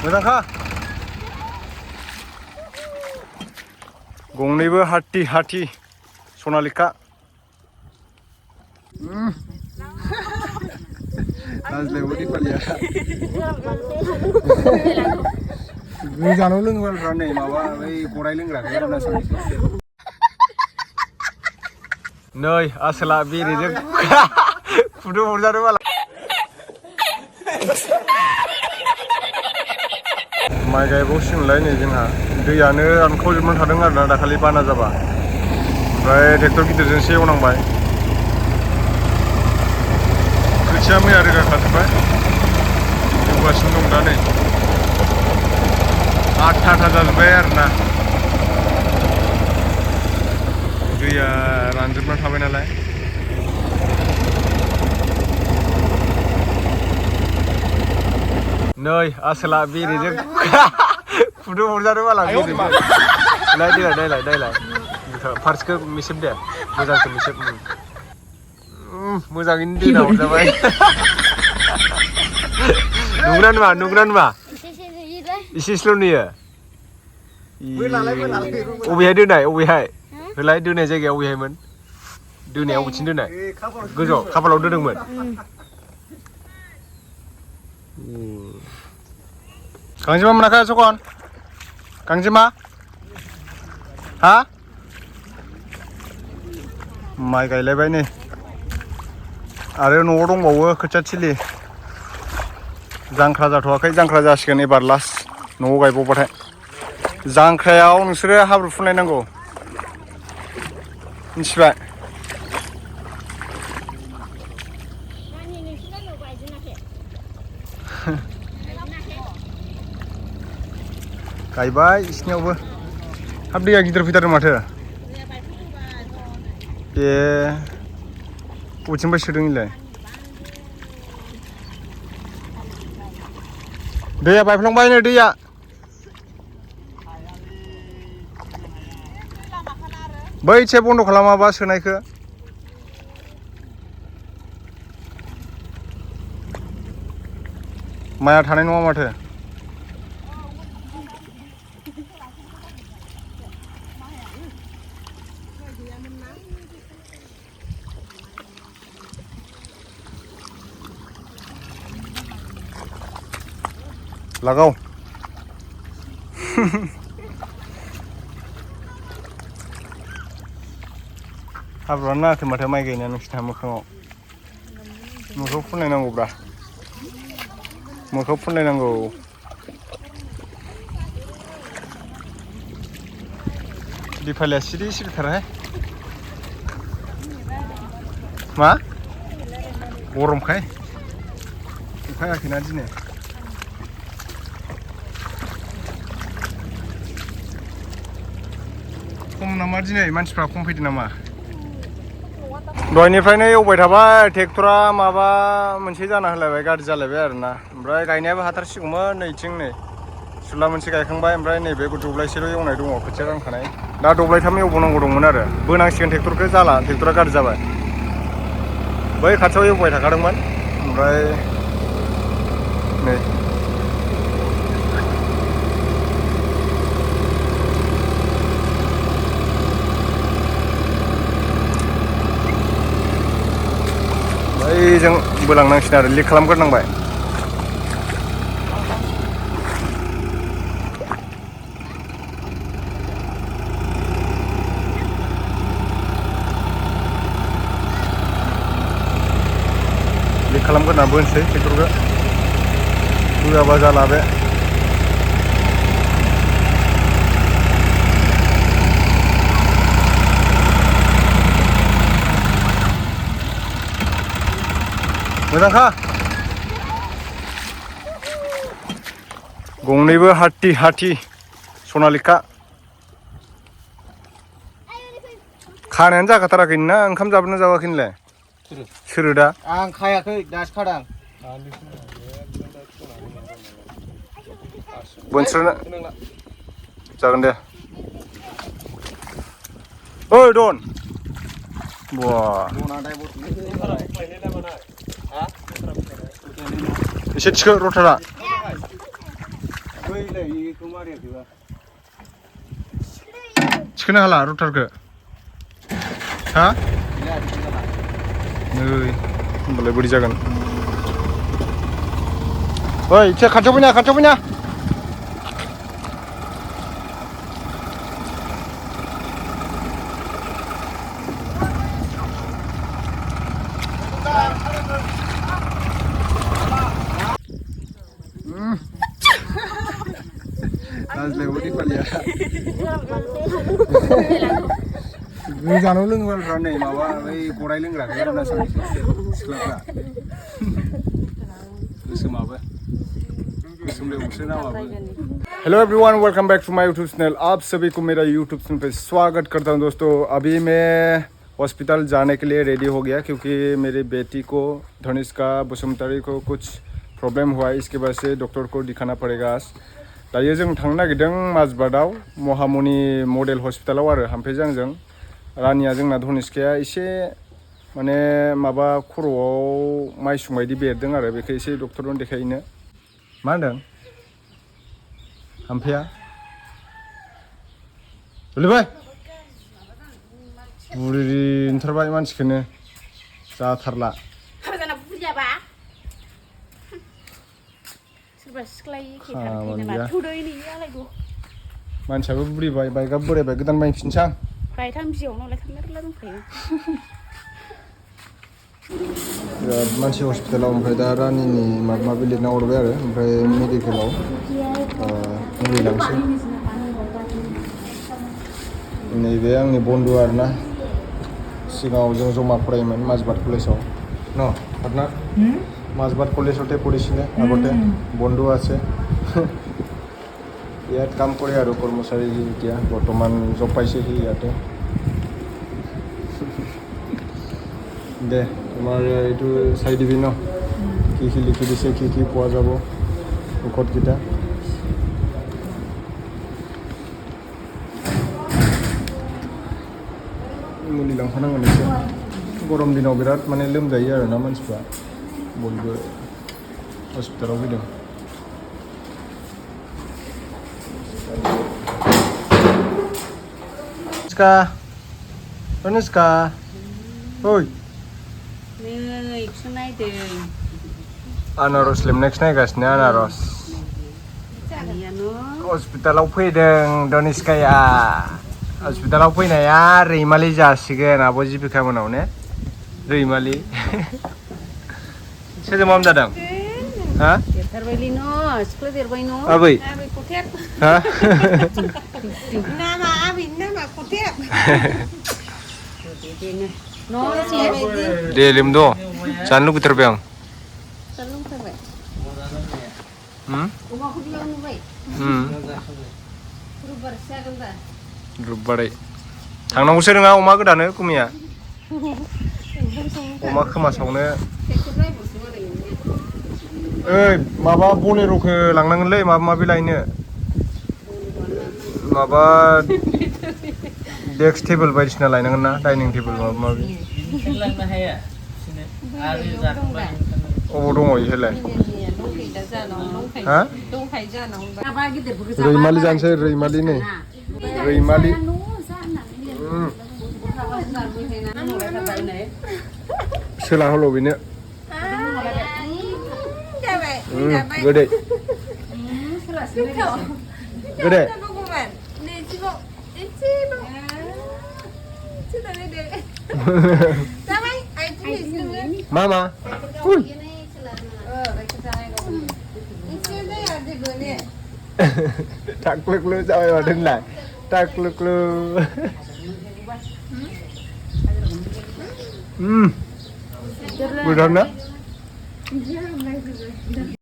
मोजांखा गंनैबो हाथि सनालिखा गोजानाव लोंग्रा नै माबा बै गराय लोंग्राखौ नै आसोला बेरेजों फुदुं हरजादों माला माइ गायबावसिगोनलाय नै जोंहा दैयानो रानखावजोबनानै थादों आरोना दाखालि बाना जाबा ओमफ्राय ट्रेक्टर गिदिरजोंसो एवनांबाय खोथिया मैया रोगाखाजोब्बाय एवगासिनो दं दा नै आथा जाजोब्बाय आरोना दैया रानजोबनानै थाबाय नालाय नै आसोला बेरेजों फुदुं हरजादों माला बेरेजों नायलाय फार्स्टखौ मिसेब दे मोजांखौ मिसेब मोजाङैनो दैना हरजाबाय नुगोना नुवा एसेल' नुयो अबेहाय दोनाय अबेहाय होलाय दोनाय जायगाया अबेहायमोन दोनाया अबेथिं दोनाय गोजौआव खाफालाव दोनदोंमोन गांजेमा मोनाखै सगन गांजेमा हा माइ गायलायबाय नै आरो न'आव दंबावो खोथिया थिलि जांख्रा जाथ'वाखै जांख्रा जासिगोन एबार लास्ट न'आव गायबावबाथाय जांख्रायाव नोंसोरो हाब्रु फुनलायनांगौ मिथिबाय गायबाय इसिनियावबो हाब दैया गिदिर फैथारदों माथो ए बबेथिंफ्राय सोदों इलाय दैया बायफ्लांबाय नै दैया बैसे बन्द' खालामाबा सोनायखौ माइया थानाय नङा माथो लागाव हाब्रुआनो नाङाखै माथो माइ गायनाया नोंसिना मोखाङाव मोखाङाव फुनलायनांगौब्रा मोखाङाव फुनलायनांगौ दिफालिया सिरिथारहाय मा गरमखाय अखा हायाखैना दिनै खम नामा दिनै मानसिफ्रा खम फैदों नामा दहायनिफ्रायनो एवबाय थाबाय ट्रेक्टरा माबा मोनसे जाना होलायबाय गाज्रि जालायबाय आरोना ओमफ्राय गायनायाबो हाथारसिगौमोन नैथिं नै सुला मोनसे गायखांबाय ओमफ्राय नैबे दब्लायसेल' एवनाय दङ खोथिया गांखानाय दा दब्लायथाम एवबावनांगौ दंमोन आरो बोनांसिगोन ट्रेक्टरखौ जाला ट्रेक्टरा गाज्रि जाबाय बै खाथियाव एवबाय थाखादोंमोन ओमफ्राय नै बैजों बोलांनांसिगोन आरो लिक खालामग्रोनांबाय लिक खालामग्रोना बोनोसै ट्रेक्टरखौ होआबा जाला बे मोजांखा गंनैबो हाथि सनालिखा खानायानो जाखाथाराखै ना ओंखाम जाबोना जाबाखै नोंलाय सोरो दा आं खायाखै दासो खादां बोनस्रोना जागोन दे ओइ दन बा एसे थिखो रथारा थिखोनो हाला रुटारखौ हा नै होमबालाय बोरै जागोन ओइ एसे खाथियाव फैना जानो लोंग्रा नै माबा बै गराय लोंग्राखौ आरोना सिख्लाफ्रा गोसोमाबो गोसोमले उसे नामाबो hello everyone welcome back to my YouTube channel आप सभी को मेरा यूट्यूब चैनल पे स्वागत करता हूं दोस्तों अभी मैं हॉस्पिटल जाने के लिए रेडी हो गया क्योंकि मेरी बेटी को धनिष्का बसुमतारी को कुछ प्रॉब्लम हुआ है इसके वजह से डॉक्टर को दिखाना पड़ेगा आज दायो जों थांनो नागिरदों माजबाटआव महामुनि मडेल हॉस्पिटलाव आरो हामफे जोंजों रानिया जोंना धनिष्काया एसे माने माबा खर'आव माइसुं बायदि बेरदों आरो बेखौ एसे डक्टरनो देखायनो मा होनदों हामफेया बोलैबाय बुरि ओंखारबाय मानसिखौनो जाथारला मानसियाबो बुरिबाय बाइकआ बोरायबाय गोदान बायफिनसां बायथाम जियावनोलाय थांनो दंखायो बिराद मानसि हस्पिटालाव ओमफ्राय दा रानिनि माबा माबि लिरना हरबाय आरो ओमफ्राय मेडिकेलाव मुलि लांसै नैबे आंनि बन्धु आरोना सिगाङाव जों जमा फरायोमोन माजबाट कलेजाव न पार्टनार माजबाट कलेजতে পড়িছিলে আগতে বন্ধু আছে ইয়াত কাম কৰে আৰু কৰ্মচাৰী এতিয়া বৰ্তমান জব পাইছেহি ইয়াতে দে তোমাৰ এইটো চাই দিবি ন কি লিখি দিছে কি পোৱা যাব ঔষধকেইটা मुलि लांफानांगोन एसे गरम दिनाव बिराद माने लोमजायो आरोना मानसिफ्रा बयबो हस्पिटालाव फैदों धनिष्का ओइ नै इखौसो नायदों आनारस लेमनायखौ नायगासिनो आनारस हस्पिटालाव फैदों धनिष्काया हस्पिटालाव फैनाया रैमालि जासिगोन आब' जिबिका मोनाव ने रैमालि सोरजों माम जादों हा देरथारबायलै न' सिख्ला देरबाय न' आबै खथेर हा नामा आबैनि नामा खथेर दे लेमद' जानो लुगैथारबाय आं जानो लुगैथारबाय अमाखौ बेयाव नुबाय रुबारसो जागोन दा रुबबारै थांनांगौसो नङा अमा गोदानो गुमिया अमा खोमा सावनो ओइ माबा बलेर'खौ लांनांगोनलै माबा माबि लायनो माबा डेस्क टेबोल बायदिसिना लायनांगोन ना डाइनिं टेबोल माबा माबि अबाव दङ इहायलाय हा रैमालि जानोसै रैमालि नै रैमालि सोला हल' बेनो गोदै गोदै मामा टाक्लुक्लु जाबाय माथो होनलाय टाक्लुक्लु गोथाव ना